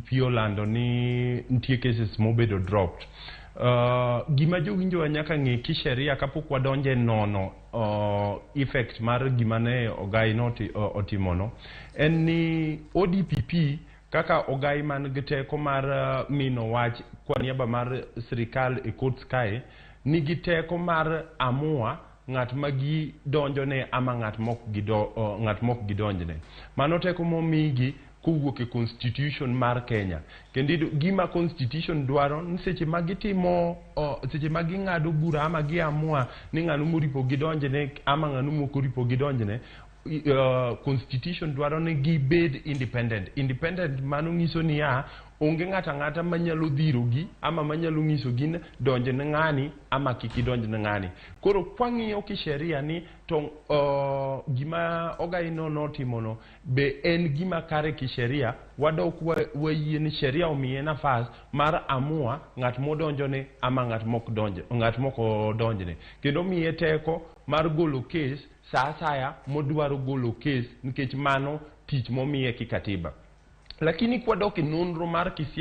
ODPP olando ni nitie cases mobedo dropped. Gima jowinjowa nyaka ng'e kisheria kapok wadonje nono effect mar gima ne Ogai no otimono en ni ODPP kaka Ogai man gi teko mar mino wach kwa niaba mar sirikal e courts kae nigi teko mar amua ng'at ma gidonjone ama ng'at mok gidonjne. Mano teko momigi kowuok e constitution mar Kenya. Kendo gima constitution dwaro ni seche ma gitimo seche ma ging'ado bura ama giamua ni ng'ano moripo gidonjne ama ng'ano mok oripo gidonjne, constitution dwaro ni gibed independent. Independent mano nyiso niya, onge ng'ato ang'ata manyalo dhirogi ama manyalo nyisogi ni donj ne ng'ani ama kik idonj ne ng'ani. Koro kwang'iyo kisheria ni to gima Ogai no notimono be en gima kare kisheria, wadok wayie ni sheria omiye nafas mar amua ng'at modonjone ama ng'at mok odonjne. Kendo omiye teko mar golo kes sa asaya modwaro golo kes nikech mano tich momiye kikatiba. Lakini kwadok e nonro mar kisiasa